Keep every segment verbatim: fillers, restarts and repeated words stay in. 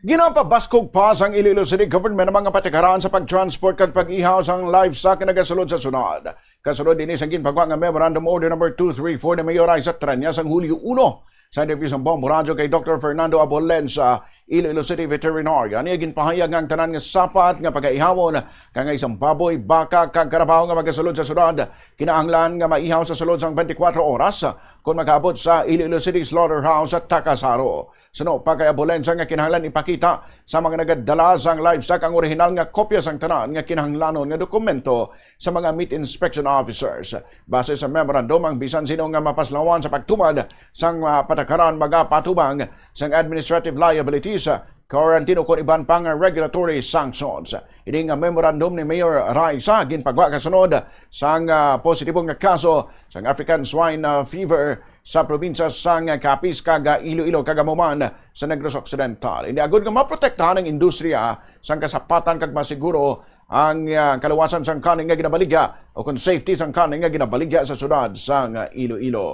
Ginapabaskog pa sang Iloilo City Government ang mga patakaran sa pag-transport kag pag-ihaw sang livestock nga nagasulod sa syudad. Kasunod ini sang ginpagwa nga Memorandum Order number two three four ni Mayor Raisa Tranya sang Hulyo uno, sa interview sang Bombo Radyo kay Doctor Fernando Abolensa, Iloilo City Veterinarian, niya ginpahayag nga ang tanan nga sapat nga pagaihawon, kangay sang baboy, baka, kag karabaw nga magasulod sa syudad, kinahanglan nga maihaw sa sulod sang twenty-four oras kon makaabot sa Iloilo City Slaughterhouse sa Tacasaro. Suno pa kay Abolensa nga kinahanglan ipakita sa mga nagadala sang livestock ang orihinal nga kopya sang tanan nga kinahanglanon nga dokumento sa mga meat inspection officers. Base sa memorandum, ang bisan sino nga mapaslawan sa pagtumad sang, ah, patakaran magapatubang sang administrative liabilities, quarantine, ukon iban pang regulatory sanctions. Ini nga memorandum ni Mayor Raisa ginpagwa kasunod sang, ah, positibo nga kaso sang African Swine, ah, Fever sa probinsya sang Capiz kag Iloilo kag amo man sa Negros Occidental. Ini agod nga maprotektahan ang industriya sang kasapatan kag masiguro ang, ah, kaluwasan sang kani nga ginabaligya o kon safety sang kani nga ginabaligya sa syudad sang Iloilo.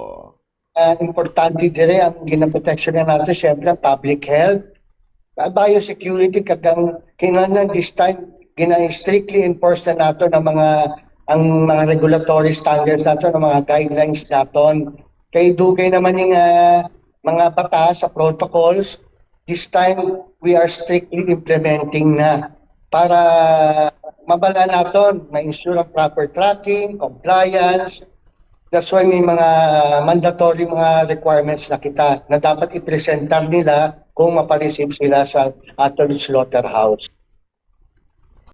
Ah, importante dire ang ginaproteksyonan nato, syempre, ang public health, ah, biosecurity, kag ang kinahanglan this time, gina-strictly enforce na nato ng mga, ang mga regulatory standards nato, ng mga guidelines naton. Kay dugay naman yung, ah, mga batas sa protocols, this time, we are strictly implementing na para mabala naton, ma-ensure ang proper tracking, compliance. That's why may mga mandatory mga requirements na kita na dapat i-presentar nila kung mapareceive sila sa aton slaughterhouse.